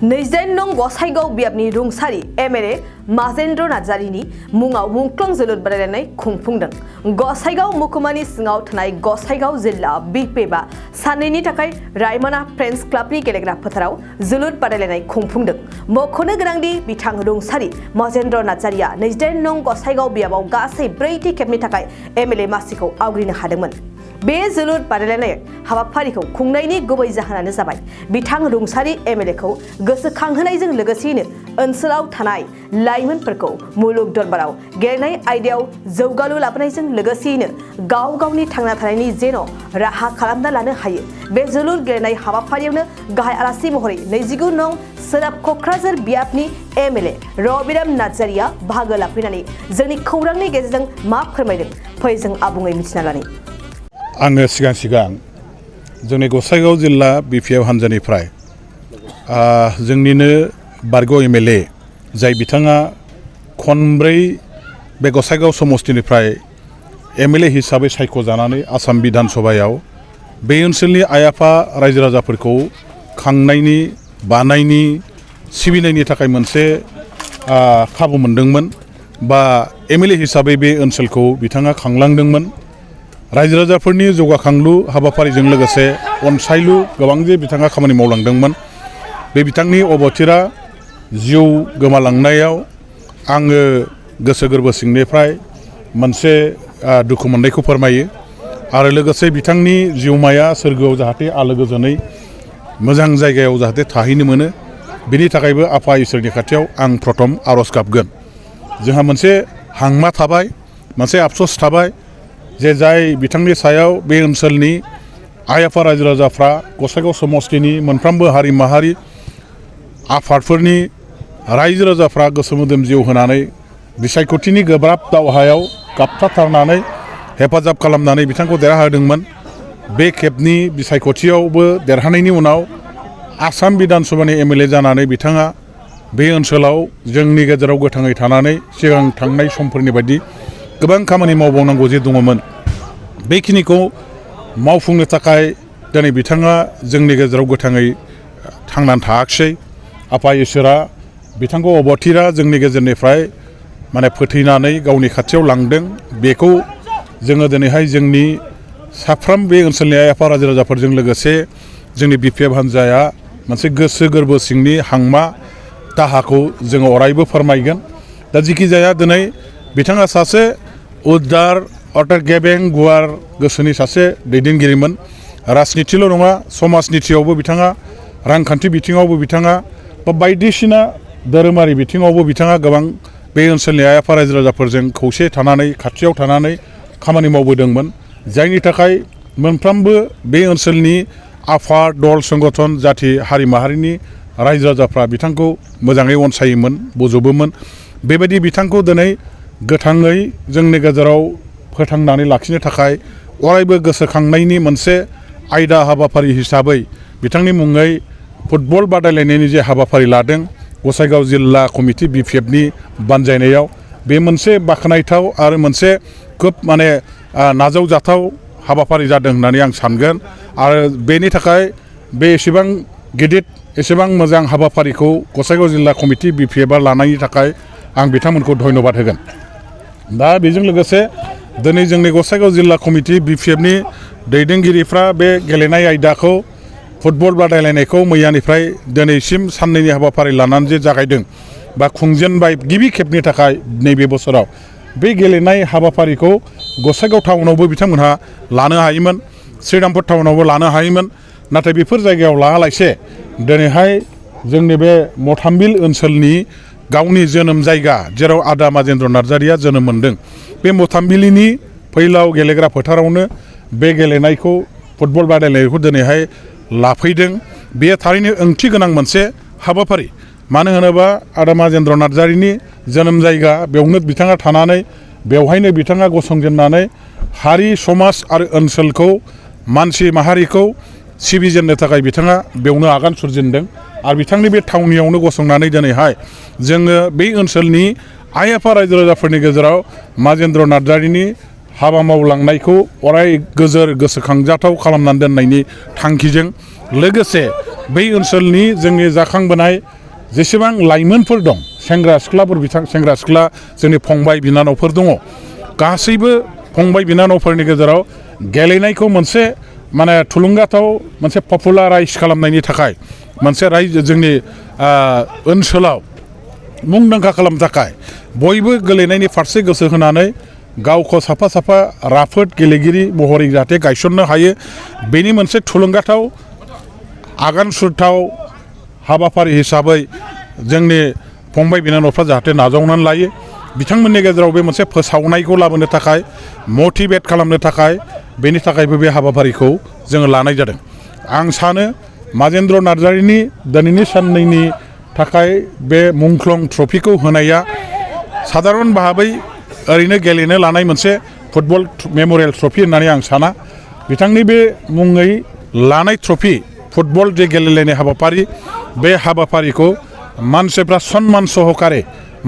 नैजिदाइन नं गसाइगाव बियाबनि रुंसारि एमएलए माजेन्द्र नार्जारिनि मुङाव मुंख्लं जोलुर बादायलायनाय खुंफुंदों। गसाइगाव महकुमानि सिङाव थानाय गसाइगाव जिल्ला बिपेबा साननैनि थाखाय रायमना फ्रेन्ड्स क्लाबनि गेलेग्रा फोथाराव जोलुर बादायलायनाय खुंफुंदों। मख'नो गोनांदि बिथां रुंसारि माजेन्द्र नार्जारिया 29 नं गसाइगाव बियाबाव गासै 4थि खेबनि थाखाय एमएलए मासिखौ आवग्रिनो हादोंमोन। बे जोलुर बादायलायनाय हाबाफारिखौ खुंनायनि गुबै जाहोनानो जाबाय बिथां रुंसारि एमएलएखौ गोसोखांहोनायजों लोगोसेयैनो ओनसोलाव थानाय लाइमोनफोरखौ मुलुग दरबाराव गेलेनाय आयदायाव जौगालु लाबोनायजों लोगोसेयैनो गाव गावनि थांना थानायनि जेन' राहा खालामना लानो हायो। बे जोलुर गेलेनाय हाबाफारियावनो गाहाय आलासि महरै 29 नं सोनाब क'क्राझार बियाबनि एमएलए रबिराम नार्जारिया बाहागो लाफैनानै जोंनि खौरांनि गेजेरजों मा फोरमायदों फै जों आबुङै मिथिना लानि। आङो सिगां जोंनि गसाइगाव जिल्ला बिपिएफ हानजानिफ्राय जोंनिनो बारग' एमएलए जाय बिथाङा खनब्रै बे गसाइगाव समस्तिनिफ्राय एमएलए हिसाबै सायख'जानानै आसाम बिधान सभायाव बे ओनसोलनि आइ आफा रायजो राजाफोरखौ खांनायनि बानायनि सिबिनायनि थाखाय मोनसे खाबु मोनदोंमोन बा एमएलए हिसाबै बे ओनसोलखौ बिथाङा खांलांदोंमोन। रायजो राजाफोरनि जौगाखांलु हाबाफारिजों लोगोसे अनसायलु गोबां जे बिथाङा खामानि मावलांदोंमोन। बे बिथांनि अबथिरा जिउ गोमालांनायाव आङो गोसो गोरबो सिंनिफ्राय मोनसे दुखु मोननायखौ फोरमायो आरो लोगोसे बिथांनि जिउमाया सोरगोआव जाहाथे आलो गोजोनै मोजां जायगायाव जाहाथे थाहैनो मोनो बेनि थाखायबो आफा इसोरनि खाथियाव आं प्रथम आर'ज गाबगोन। जोंहा मोनसे हांमा थाबाय, मोनसे आफस'स थाबाय जे जाय बिथांनि सायाव बे ओनसोलनि आइ आफा रायजो राजाफ्रा गसाइगाव समस्तिनि मोनफ्रोमबो हारि माहारि आफादफोरनि रायजो राजाफ्रा गोसो मोदोम जिउ होनानै बिसायख'थिनि गोब्राब दावहायाव गाबथाथारनानै हेफाजाब खालामनानै बिथांखौ देरहाहोदोंमोन। बे खेबनि बिसायख'थियावबो देरहानायनि उनाव आसाम बिधान सभानि एमएलए जानानै बिथाङा बे ओनसोलाव जोंनि गेजेराव गोथाङै थानानै सिगां थांनाय समफोरनि बायदि गोबां खामानि मावबावनांगौ जे दङमोन बेखिनिखौ मावफुंनो थाखाय दिनै बिथाङा जोंनि गेजेराव गोथाङै थांनानै थायाखिसै। आफा इसोरा बिथांखौ अबथिरा जोंनि गेजेरनिफ्राय फोथैनानै गावनि खाथियाव लांदों। बेखौ जोङो दिनैहाय जोंनि साफ्रोम बे ओनसोलनि आइ आफा रायजो राजाफोरजों लोगोसे जोंनि बिपिएफ हानजाया मोनसे गोसो गोरबो सिंनि हांमा दाहाखौ जोङो अरायबो फोरमायगोन। दा जिखि जाया दिनै बिथाङा सासे उदार अर्थात गेबें गुवार गोसोनि सासे दैदेनगिरिमोन। राजनितिल' नङा, समाजनितियावबो बिथाङा, रांखान्थि बिथिङावबो बिथाङा, बा बायदिसिना धोरोमारि बिथिङावबो बिथाङा गोबां बे ओनसोलनि आइ आफा रायजो राजाफोरजों खौसे थानानै खाथियाव थानानै खामानि मावबोदोंमोन। जायनि थाखाय मोनफ्रोमबो बे ओनसोलनि आफाद दल संगठन जाथि हारि माहारिनि रायजो राजाफ्रा बिथांखौ मोजाङै अनसायोमोन, बजबोमोन। बेबायदि बिथांखौ दिनै गोथाङै जोंनि गेजेराव फोथांनानै लाखिनो थाखाय अरायबो गोसोखांनायनि मोनसे आयदा हाबाफारि हिसाबै बिथांनि मुङै फुटबल बादायलायनायनि जे हाबाफारि लादों गसाइगाव जिल्ला कमिटि बिपिएफनि बानजायनायाव, बे मोनसे बाख्नायथाव आरो मोनसे खोब नाजावजाथाव हाबाफारि जादों होननानै आं सानगोन। आरो बेनि थाखाय बे एसेबां गिदिर एसेबां मोजां हाबाफारिखौ गसाइगाव जिल्ला कमिटि बिपिएफआ लानायनि थाखाय आं बिथांमोनखौ धन्यबाद होगोन। दा बेजों लोगोसे दिनै जोंनि गसाइगाव जिल्ला कमिटि बिपिएफनि दैदेनगिरिफ्रा बे गेलेनाय आयदाखौ फुटबल बादायलायनायखौ मैयानिफ्राय दिनैसिम साननैनि हाबाफारि लानानै जे जागायदों बा खुंजेनबाय गिबि खेबनि थाखाय नैबे बोसोराव, बे गेलेनाय हाबाफारिखौ गसाइगाव टाउनावबो बिथांमोनहा लानो हायोमोन, श्रीरामपुर टाउनावबो लानो हायोमोन। नाथाय बेफोर जायगायाव लायालासे दिनैहाय जोंनि बे मथामबिल ओनसोलनि गावनि जोनोम जायगा जेराव आदा माजेन्द्र नार्जारिया जोनोम मोनदों बे मथामबिलिनि फैलाव गेलेग्रा फोथारावनो बे गेलेनायखौ फुटबल बादायलायनायखौ दिनैहाय लाफैदों। बेयो थारैनो ओंथि गोनां मोनसे हाबाफारि। मानो होनोबा आदा माजेन्द्र नार्जारिनि जोनोम जायगा, बेयावनो बिथाङा थानानै बेवहायनो बिथाङा गसंजेननानै हारि समाज आरो ओनसोलखौ मानसि माहारिखौ सिबिजेननो थाखाय बिथाङा बेयावनो आगान सुरजेनदों। आरो बिथांनि बे थावनियावनो गसंनानै दिनैहाय जोङो बे ओनसोलनि आइ आफा रायजो राजाफोरनि गेजेराव माजेन्द्र नार्जारिनि हाबा मावलांनायखौ अराय गोजोर गोसोखांजाथाव खालामनानै दोननायनि थांखिजों लोगोसे बै ओनसोलनि जोंनि जाखांबोनाय जेसेबां लाइमोनफोर दं सेंग्रा सिख्ला जोंनि फंबाय बिनानावफोर दङ गासैबो फंबाय बिनानावफोरनि गेजेराव गेलेनायखौ मोनसे माने थुलुंगाथाव मोनसे पपुलाराइज खालामनायनि थाखाय मोनसे रायजो जोंनि ओनसोलाव मुंदांखा खालामनो थाखाय बयबो गेलेनायनि फारसे गोसो होनानै गावखौ साफा साफा राफोद गेलेगिरि महरै जाहाथे गायसननो हायो बेनि मोनसे थुलुंगाथाव आगान सुरथाव हाबाफारि हिसाबै जोंनि फंबाय बिनानावफ्रा जाहाथे नाजावनानै लायो बिथांमोननि गेजेराव बे मोनसे फोसावनायखौ लाबोनो थाखाय मटिभेट खालामनो थाखाय बेनि थाखायबो बे हाबाफारिखौ जोङो लानाय जादों आं सानो माजेन्द्र नार्जारिनि दिनैनि साननैनि थाखाय बे मुंख्लं ट्रफिखौ होनाया साधारन भाबै ओरैनो गेलेनो लानाय मोनसे फुटबल मेम'रियेल ट्रफि होननानै आं साना बिथांनि बे मुङै लानाय ट्रफि फुटबल जे गेलेलायनाय हाबाफारि बे हाबाफारिखौ मानसिफ्रा सन्मान सहकारे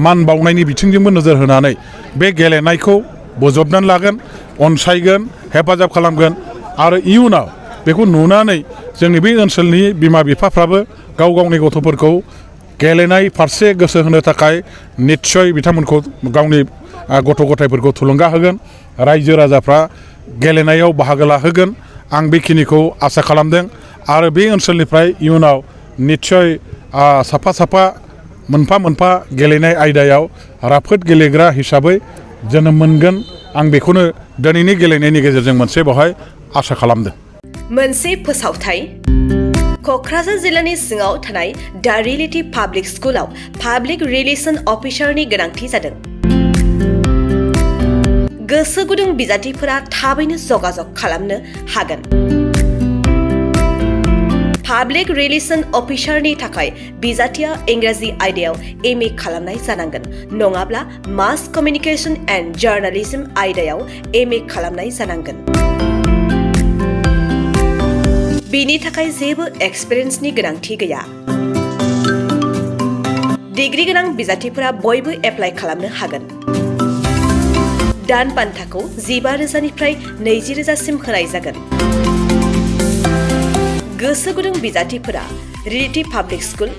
मान बावनायनि बिथिंजोंबो नोजोर होनानै बे गेलेनायखौ बोजबनानै लागोन अनसायगोन हेफाजाब खालामगोन आरो इयुनाव बेखौ नुनानै जोंनि बे ओनसोलनि बिमा बिफाफ्राबो गाव गावनि गथ'फोरखौ गेलेनाय फारसे गोसो होनो थाखाय निस्सय बिथांमोनखौ गावनि गथ' गथायफोरखौ थुलुंगा होगोन रायजो राजाफ्रा गेलेनायाव बाहागो लाहोगोन आं बेखिनिखौ आसा खालामदों आरो बे ओनसोलनिफ्राय इयुनाव निस्सय साफा साफा मोनफा मोनफा गेलेनाय आयदायाव राफोद गेलेग्रा हिसाबै जोनोम मोनगोन आं बेखौनो दिनैनि गेलेनायनि गेजेरजों मोनसे बेवहाय आसा खालामदों मोनसे फोसावथाय क'क्राझार जिल्लानि सिङाव थानाय दा रियेलिटी पाब्लिक स्कुलाव पाब्लिक रिलेसन अफिसारनि गोनांथि जादों गोसो गुदुं बिजाथिफोरा थाबैनो जगाजग खालामनो हागोन पाब्लिक रिलेसन अफिसारनि थाखाय बिजाथिया इंराजि आयदायाव एमए खालामनाय जानांगोन नङाब्ला मास कमिउनिकेशन एन्ड जार्नालिज्म आयदायाव एमए खालामनाय जानांगोन बिनि थाखाय जेबो एक्सपिरियेन्सनि गोनांथि गैया डिग्री गोनां बिजाथिफोरा बयबो एप्लाइ खालामनो हागोन दान बान्थाखौ 15,000निफ्राय 20,000सिम होनाय जागोन गोसो गुदुं बिजाथिफोरा रियेलिटी पाब्लिक स्कुल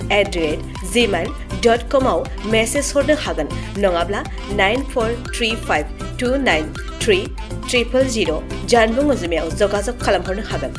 @gmail.com आव मेसेज हरनो हागोन नङाब्ला 9435293000 जानबुं अनजिमायाव जगाजग खालामहरनो हागोन